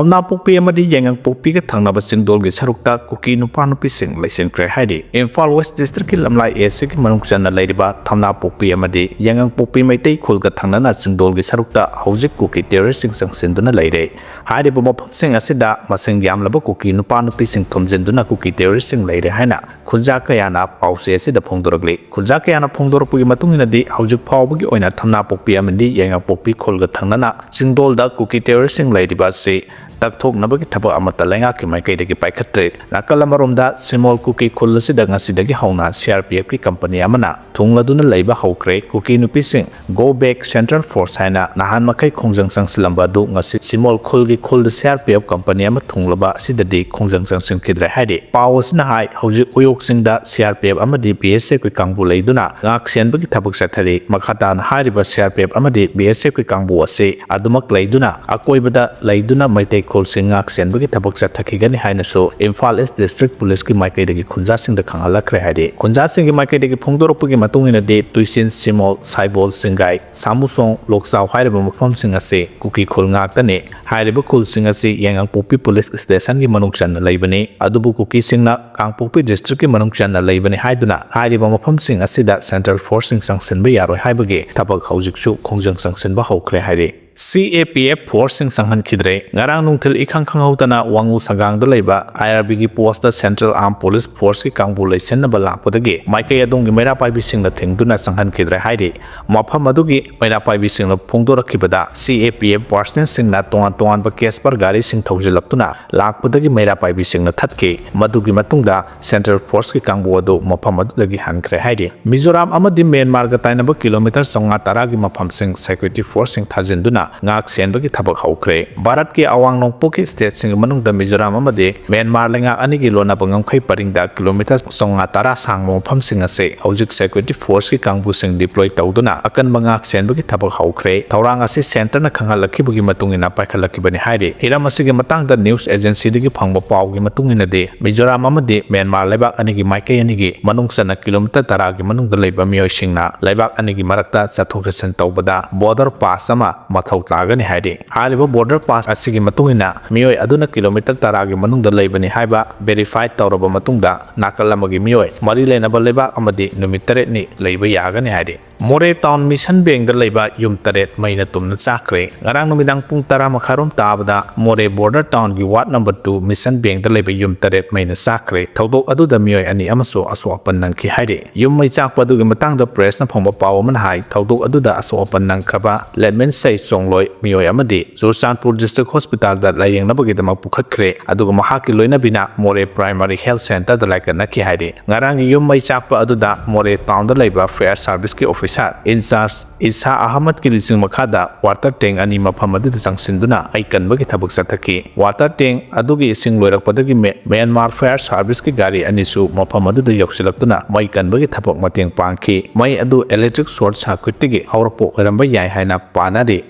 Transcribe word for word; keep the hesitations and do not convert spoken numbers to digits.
ꯊꯝꯅꯥꯄꯣꯛꯄꯤ ꯑꯃꯗꯤ ꯌꯥꯏꯉꯪꯄꯣꯛꯄꯤꯒ ꯊꯪꯅꯕ ꯆꯤꯡꯗꯣꯜꯒꯤ ꯁꯔꯨꯛꯇ ꯀꯨꯀꯤ ꯅꯨꯄꯥ ꯅꯨꯄꯤꯁꯤꯡ ꯂꯩꯁꯤꯟꯈ꯭ꯔꯦ ꯍꯥꯏꯔꯤ꯫ ꯏꯝꯐꯥꯜ ꯋꯦꯁ ꯗꯤꯁꯇ꯭ꯔꯤꯛꯀꯤ ꯂꯝꯂꯥꯏ ꯑꯦꯁ ꯁꯤꯒꯤ ꯃꯅꯨꯡ ꯆꯟꯅ ꯂꯩꯔꯤꯕ ꯊꯝꯅꯥꯄꯣꯛꯄꯤ ꯑꯃꯗꯤ ꯌꯥꯏꯉꯪꯄꯣꯛꯄꯤ ꯃꯩꯇꯩ ꯈꯨꯜꯒ ꯊꯪꯅꯅ ꯆꯤꯡꯗꯣꯜꯒꯤ ꯁꯔꯨꯛꯇ ꯍꯧꯖꯤꯛ ꯀꯨꯀꯤ ꯇꯦꯔꯣꯔꯤꯁ꯭ꯠꯁꯤꯡ ꯆꯪꯁꯤꯟꯗꯨꯅ ꯂꯩꯔꯦ꯫ ꯍꯥꯏꯔꯤꯕ ꯃꯐꯝꯁꯤꯡ ꯑꯁꯤꯗ ꯃꯁꯤꯡ ꯌꯥꯝꯂꯕ ꯀꯨꯀꯤ ꯅꯨꯄꯥ ꯅꯨꯄꯤꯁꯤꯡ ꯊꯨꯝꯖꯤꯟꯗꯨꯅ ꯀꯨꯀꯤ ꯇꯦꯔꯣꯔꯤꯁ꯭ꯠꯁꯤꯡ ꯂꯩꯔꯦ ꯍꯥꯏꯅ ꯈꯨꯟꯖꯥ ꯀꯌꯥꯅ ꯄꯥꯎꯆꯦ ꯑꯁꯤꯗ ꯐꯣꯡꯗꯣꯔꯛꯂꯤ꯫ ꯈꯨꯟꯖꯥ ꯀꯌꯥꯅ ꯐꯣꯡꯗꯣꯔꯛꯄꯒꯤ ꯃꯇꯨꯡ ꯏꯟꯅꯗꯤ, ꯍꯧꯖꯤꯛ ꯐꯥꯎꯕꯒꯤ ꯑꯣꯏꯅ ꯊꯝꯅꯥꯄꯣꯛꯄꯤ ꯑꯃꯗꯤ ꯌꯥꯏꯉꯪꯄꯣꯛꯄꯤ ꯈꯨꯜꯒ ꯊꯪꯅꯅ ꯆꯤꯡꯗꯣꯜꯗ ꯀꯨꯀꯤ ꯇꯦꯔꯣꯔꯤꯁ꯭ꯠꯁꯤꯡ ꯂꯩꯔꯤꯕ ꯑꯁꯤ ꯇꯛꯊꯣꯛꯅꯕꯒꯤ ꯊꯕꯛ ꯑꯃꯠꯇ ꯂꯩꯉꯥꯛꯀꯤ ꯃꯥꯏꯀꯩꯗꯒꯤ ꯄꯥꯏꯈꯠꯇ꯭ꯔꯤ꯫ ꯅꯥꯀꯜ ꯑꯃꯔꯣꯝꯗ, ꯁꯤꯃꯣꯜ ꯀꯨꯀꯤ ꯈꯨꯜ ꯑꯁꯤꯗ ꯉꯁꯤꯗꯒꯤ ꯍꯧꯅ ꯁꯤ ꯑꯥꯔ ꯄꯤ ꯑꯦꯐꯀꯤ ꯀꯝꯄꯅꯤ ꯑꯃꯅ ꯊꯨꯡꯂꯗꯨꯅ ꯂꯩꯕ ꯍꯧꯈ꯭ꯔꯦ꯫ ꯀꯨꯀꯤ ꯅꯨꯄꯤꯁꯤꯡ "Go back Central Force" ꯍꯥꯏꯅ ꯅꯍꯥꯟ ꯃꯈꯩ ꯈꯣꯡꯖꯪ ꯆꯪꯁꯤꯜꯂꯝꯕ ꯑꯗꯨ ꯉꯁꯤ ꯁꯤꯃꯣꯜ ꯈꯨꯜꯒꯤ ꯈꯨꯜꯗ C R P F company ꯑꯃ ꯊꯨꯡꯂꯕ ꯑꯁꯤꯗꯗꯤ ꯈꯣꯡꯖꯪ ꯆꯪꯁꯤꯟꯈꯤꯗ꯭ꯔꯦ ꯍꯥꯏꯔꯤ꯫ ꯄꯥꯎ ꯑꯁꯤꯅ ꯍꯥꯏ, ꯍꯧꯖꯤꯛ ꯎꯌꯣꯛꯁꯤꯡꯗ ꯁꯤ ꯑꯥꯔ ꯄꯤ ꯑꯦꯐ ꯑꯃꯗꯤ ꯕꯤ ꯑꯦꯁ ꯑꯦꯐꯀꯤ ꯀꯥꯡꯕꯨ ꯂꯩꯗꯨꯅ ꯉꯥꯛ ꯁꯦꯟꯕꯒꯤ ꯊꯕꯛ ꯆꯠꯊꯔꯤ꯫ ꯃꯈꯥ ꯇꯥꯅ ꯍꯥꯏꯔꯤꯕ ꯁꯤ ꯑꯥꯔ ꯄꯤ ꯑꯦꯐ ꯑꯃꯗꯤ ꯕꯤ ꯑꯦꯁ ꯑꯦꯐꯀꯤ ꯀꯥꯡꯕꯨ ꯑꯁꯤ ꯑꯗꯨꯃꯛ ꯂꯩꯗꯨꯅ ꯑꯀꯣꯏꯕꯗ ꯂꯩꯗꯨꯅ ꯃꯩꯇꯩ ꯈꯨꯜꯁꯤꯡ ꯉꯥꯛ ꯁꯦꯟꯕꯒꯤ ꯊꯕꯛ ꯆꯠꯊꯈꯤꯒꯅꯤ ꯍꯥꯏꯅꯁꯨ ꯏꯝꯐꯥꯜ ꯏꯁ꯭ꯠ ꯗꯤꯁꯇ꯭ꯔꯤꯛ ꯄꯨꯂꯤꯁꯀꯤ ꯃꯥꯏꯀꯩꯗꯒꯤ ꯈꯨꯟꯖꯥꯁꯤꯡꯗ ꯈꯪꯍꯜꯂꯛꯈ꯭ꯔꯦ ꯍꯥꯏꯔꯤ꯫ ꯈꯨꯟꯖꯥꯁꯤꯡꯒꯤ ꯃꯥꯏꯀꯩꯗꯒꯤ ꯐꯣꯡꯗꯣꯔꯛꯄꯒꯤ ꯃꯇꯨꯡ ꯏꯟꯅꯗꯤ, ꯇꯨꯏꯁꯤꯟ, ꯁꯤꯃꯣꯜ, ꯁꯥꯏꯕꯣꯜ, ꯁꯤꯡꯒꯥꯏ, ꯁꯥꯃꯨꯁꯣꯡ, ꯂꯣꯛꯆꯥꯎ ꯍꯥꯏꯔꯤꯕ ꯃꯐꯝꯁꯤꯡ ꯑꯁꯤ ꯀꯨꯀꯤ ꯈꯨꯜ ꯉꯥꯛꯇꯅꯤ꯫ ꯍꯥꯏꯔꯤꯕ ꯈꯨꯜꯁꯤꯡ ꯑꯁꯤ ꯌꯥꯏꯉꯪꯄꯣꯛꯄꯤ ꯄꯨꯂꯤꯁ ꯁ꯭ꯇꯦꯁꯟꯒꯤ ꯃꯅꯨꯡ ꯆꯟꯅ ꯂꯩꯕꯅꯤ꯫ ꯑꯗꯨꯕꯨ ꯀꯨꯀꯤꯁꯤꯡꯅ ꯀꯥꯡꯄꯣꯛꯄꯤ ꯗꯤꯁꯇ꯭ꯔꯤꯛꯀꯤ ꯃꯅꯨꯡ ꯆꯟꯅ ꯂꯩꯕꯅꯤ ꯍꯥꯏꯗꯨꯅ ꯍꯥꯏꯔꯤꯕ ꯃꯐꯝꯁꯤꯡ ꯑꯁꯤꯗ ꯁꯦꯟꯇ꯭ꯔꯦꯜ ꯐꯣꯔꯁꯁꯤꯡ ꯆꯪꯁꯤꯟꯕ ꯌꯥꯔꯣꯏ ꯍꯥꯏꯕꯒꯤ ꯊꯕꯛ ꯍꯧꯖꯤꯛꯁꯨ ꯈꯣꯡꯖꯪ ꯆꯪꯁꯤꯟꯕ ꯍꯧꯈ꯭ꯔꯦ ꯍꯥꯏꯔꯤ꯫ ꯁꯤ ꯑꯦ ꯄꯤ ꯑꯦꯐ ꯐꯣꯔꯁꯁꯤꯡ ꯆꯪꯍꯟꯈꯤꯗ꯭ꯔꯦ꯫ ꯉꯔꯥꯡ ꯅꯨꯡꯊꯤꯜ ꯏꯈꯪ ꯈꯪꯍꯧꯗꯅ ꯋꯥꯉꯨ ꯁꯪꯒꯥꯡꯗ ꯂꯩꯕ ꯑꯥꯏ ꯑꯥꯔ ꯕꯤꯒꯤ ꯄꯣꯁꯇ ꯁꯦꯟꯇ꯭ꯔꯦꯜ ꯑꯥꯔꯝ ꯄꯨꯂꯤꯁ ꯐꯣꯔꯁꯀꯤ ꯀꯥꯡꯕꯨ ꯂꯩꯁꯤꯟꯅꯕ ꯂꯥꯛꯄꯗꯒꯤ ꯃꯥꯏꯀꯩ ꯑꯗꯣꯝꯒꯤ ꯃꯩꯔꯥ ꯄꯥꯏꯕꯤꯁꯤꯡꯅ ꯊꯤꯡꯗꯨꯅ ꯆꯪꯍꯟꯈꯤꯗ꯭ꯔꯦ ꯍꯥꯏꯔꯤ꯫ ꯃꯐꯝ ꯑꯗꯨꯒꯤ ꯃꯩꯔꯥ ꯄꯥꯏꯕꯤꯁꯤꯡꯅ ꯐꯣꯡꯗꯣꯔꯛꯈꯤꯕꯗ, ꯁꯤ ꯑꯦ ꯄꯤ ꯑꯦꯐ ꯄꯥꯔꯁꯅꯦꯜꯁꯤꯡꯅ ꯇꯣꯉꯥꯟ ꯇꯣꯉꯥꯟꯕ ꯀꯦꯁꯄꯔ ꯒꯥꯔꯤꯁꯤꯡ ꯊꯧꯖꯤꯜꯂꯛꯇꯨꯅ ꯂꯥꯛꯄꯗꯒꯤ ꯃꯩꯔꯥ ꯄꯥꯏꯕꯤꯁꯤꯡꯅ ꯊꯠꯈꯤ꯫ ꯃꯗꯨꯒꯤ ꯃꯇꯨꯡꯗ ꯁꯦꯟꯇ꯭ꯔꯦꯜ ꯐꯣꯔꯁꯀꯤ ꯀꯥꯡꯕꯨ ꯑꯗꯨ ꯃꯐꯝ ꯑꯗꯨꯗꯒꯤ ꯍꯟꯈ꯭ꯔꯦ ꯍꯥꯏꯔꯤ꯫ ꯃꯤꯖꯣꯔꯥꯝ ꯑꯃꯗꯤ ꯃ꯭ꯌꯥꯟꯃꯥꯔꯒ ꯇꯥꯏꯅꯕ ꯀꯤꯂꯣꯃꯤꯇꯔ ꯆꯥꯝꯃꯉꯥ ꯇꯔꯥꯒꯤ ꯃꯐꯝꯁꯤꯡ ꯁꯦꯀ꯭ꯌꯨꯔꯤꯇꯤ ꯐꯣꯔꯁꯁꯤꯡ ꯊꯥꯖꯤꯟꯗꯨꯅ ꯉꯥꯛ ꯁꯦꯟꯕꯒꯤ ꯊꯕꯛ ꯍꯧꯈ꯭ꯔꯦ꯫ ꯚꯥꯔꯠꯀꯤ ꯑꯋꯥꯡ ꯅꯣꯡꯄꯣꯛꯀꯤ ꯁ꯭ꯇꯦꯠꯁꯤꯡꯒꯤ ꯃꯅꯨꯡꯗ ꯃꯤꯖꯣꯔꯥꯝ ꯑꯃꯗꯤ ꯃ꯭ꯌꯥꯟꯃꯥꯔ ꯂꯩꯉꯥꯛ ꯑꯅꯤꯒꯤ ꯂꯣꯟꯅꯕ ꯉꯝꯈꯩ ꯄꯔꯤꯡꯗ ꯀꯤꯂꯣꯃꯤꯇꯔ ꯆꯥꯝꯃꯉꯥ ꯇꯔꯥ ꯁꯥꯡꯕ ꯃꯐꯝꯁꯤꯡ ꯑꯁꯤ ꯍꯧꯖꯤꯛ ꯁꯦꯀ꯭ꯌꯨꯔꯤꯇꯤ ꯐꯣꯔꯁꯀꯤ ꯀꯥꯡꯕꯨꯁꯤꯡ ꯗꯤꯄ꯭ꯂꯣꯏ ꯇꯧꯗꯨꯅ ꯑꯀꯟꯕ ꯉꯥꯛ ꯁꯦꯟꯕꯒꯤ ꯊꯕꯛ ꯍꯧꯈ꯭ꯔꯦ꯫ ꯊꯧꯔꯥꯡ ꯑꯁꯤ ꯁꯦꯟꯇꯔꯅ ꯈꯪꯍꯜꯂꯛꯈꯤꯕꯒꯤ ꯃꯇꯨꯡ ꯏꯟꯅ ꯄꯥꯏꯈꯠꯂꯛꯈꯤꯕꯅꯤ ꯍꯥꯏꯔꯤ꯫ ꯍꯤꯔꯝ ꯑꯁꯤꯒꯤ ꯃꯇꯥꯡꯗ ꯅ꯭ꯌꯨꯁ ꯑꯦꯖꯦꯟꯁꯤꯗꯒꯤ ꯐꯪꯕ ꯄꯥꯎꯒꯤ ꯃꯇꯨꯡ ꯏꯟꯅꯗꯤ, ꯃꯤꯖꯣꯔꯥꯝ ꯑꯃꯗꯤ ꯃ꯭ꯌꯥꯟꯃꯥꯔ ꯂꯩꯕꯥꯛ ꯑꯅꯤꯒꯤ ꯃꯥꯏꯀꯩ ꯑꯅꯤꯒꯤ ꯃꯅꯨꯡ ꯆꯟꯅ ꯀꯤꯂꯣꯃꯤꯇꯔ ꯇꯔꯥꯒꯤ ꯃꯅꯨꯡꯗ ꯂꯩꯕ ꯃꯤꯑꯣꯏꯁꯤꯡꯅ ꯂꯩꯕꯥꯛ ꯑꯅꯤꯒꯤ ꯃꯔꯛꯇ ꯆꯠꯊꯣꯛ ꯆꯠꯁꯤꯟ ꯇꯧꯕꯗ ꯕꯣꯔꯗꯔ ꯄꯥꯁ ꯑꯃ ꯃꯊꯧ ꯇꯥꯒꯅꯤ ꯍꯥꯏꯔꯤ꯫ ꯍꯥꯏꯔꯤꯕ border pass ꯑꯁꯤꯒꯤ ꯃꯇꯨꯡ ꯏꯟꯅ ꯃꯤꯑꯣꯏ ꯑꯗꯨꯅ kilometre ꯇꯔꯥꯒꯤ ꯃꯅꯨꯡꯗ ꯂꯩꯕꯅꯤ ꯍꯥꯏꯕ verify ꯇꯧꯔꯕ ꯃꯇꯨꯡꯗ ꯅꯥꯀꯜ ꯑꯃꯒꯤ ꯃꯤꯑꯣꯏ ꯃꯔꯤ ꯂꯩꯅꯕ ꯂꯩꯕꯥꯛ ꯑꯃꯗꯤ ꯅꯨꯃꯤꯠ ꯇꯔꯦꯠꯅꯤ ꯂꯩꯕ ꯌꯥꯒꯅꯤ ꯍꯥꯏꯔꯤ꯫ ꯃꯣꯔꯦ town mission bank ꯗ ꯂꯩꯕ ꯌꯨꯝ ꯇꯔꯦꯠ ꯃꯩꯅ ꯇꯨꯝꯅ ꯆꯥꯛꯈ꯭ꯔꯦ꯫ ꯉꯔꯥꯡ ꯅꯨꯃꯤꯗꯥꯡ ꯄꯨꯡ ꯇꯔꯥ ꯃꯈꯥꯏꯔꯣꯝ ꯇꯥꯕꯗ ꯃꯣꯔꯦ border town ꯒꯤ ward number two mission bank ꯗ ꯂꯩꯕ ꯌꯨꯝ ꯇꯔꯦꯠ ꯃꯩꯅ ꯆꯥꯛꯈ꯭ꯔꯦ꯫ ꯊꯧꯗꯣꯛ ꯑꯗꯨꯗ ꯃꯤꯑꯣꯏ ꯑꯅꯤ ꯑꯃꯁꯨ ꯑꯁꯣꯛ ꯑꯄꯟ ꯅꯪꯈꯤ ꯍꯥꯏꯔꯤ꯫ ꯌꯨꯝ ꯃꯩ ꯆꯥꯛꯄ ꯑꯗꯨꯒꯤ ꯃꯇꯥꯡꯗ press ꯅ ꯐꯪꯕ ꯄꯥꯎ ꯑꯃꯅ ꯍꯥꯏ, ꯊꯧꯗꯣꯛ ꯑꯗꯨꯗ ꯑꯁꯣꯛ ꯑꯄꯟ ꯅꯪꯈ꯭ꯔꯕ ꯂꯦꯟꯃꯦꯟ ꯁꯩ ꯆꯣꯡꯂꯣꯏ ꯃꯤꯑꯣꯏ ꯑꯃꯗꯤ ꯆꯨꯔꯆꯥꯟꯄꯨꯔ district hospital ꯗ ꯂꯥꯌꯦꯡꯅꯕꯒꯤꯗꯃꯛ ꯄꯨꯈꯠꯈ꯭ꯔꯦ, ꯑꯗꯨꯒ ꯃꯍꯥꯛꯀꯤ ꯂꯣꯏꯅꯕꯤꯅ ꯃꯣꯔꯦ primary health centre ꯗ ꯂꯥꯏꯀꯠꯅꯈꯤ ꯍꯥꯏꯔꯤ꯫ ꯉꯔꯥꯡꯒꯤ ꯌꯨꯝ ꯃꯩ ꯆꯥꯛꯄ ꯑꯗꯨꯗ ꯃꯣꯔꯦ town ꯗ ꯂꯩꯕ fire service ꯀꯤ officer in charge ꯏꯁꯥ ꯑꯍꯃꯗꯀꯤ ꯂꯨꯆꯤꯡ ꯃꯈꯥꯗ water tank ꯑꯅꯤ ꯃꯐꯝ ꯑꯗꯨꯗ ꯆꯪꯁꯤꯟꯗꯨꯅ ꯃꯩ ꯀꯟꯕꯒꯤ ꯊꯕꯛ ꯆꯠꯊꯈꯤ꯫ Water tank ꯑꯗꯨꯒꯤ ꯏꯁꯤꯡ ꯂꯣꯏꯔꯛꯄꯗꯒꯤ ꯃꯦ-, ꯃ꯭ꯌꯥꯟꯃꯥꯔ fire service ꯀꯤ ꯒꯥꯔꯤ ꯑꯅꯤꯁꯨ ꯃꯐꯝ ꯑꯗꯨꯗ ꯌꯧꯁꯤꯜꯂꯛꯇꯨꯅ ꯃꯩ ꯀꯟꯕꯒꯤ ꯊꯕꯛ ꯃꯇꯦꯡ ꯄꯥꯡꯈꯤ꯫ ꯃꯩ ꯑꯗꯨ electric short circuit ꯇꯒꯤ ꯍꯧꯔꯛꯄ ꯑꯣꯏꯔꯝꯕ ꯌꯥꯏ ꯍꯥꯏꯅ ꯄꯥꯅꯔꯤ꯫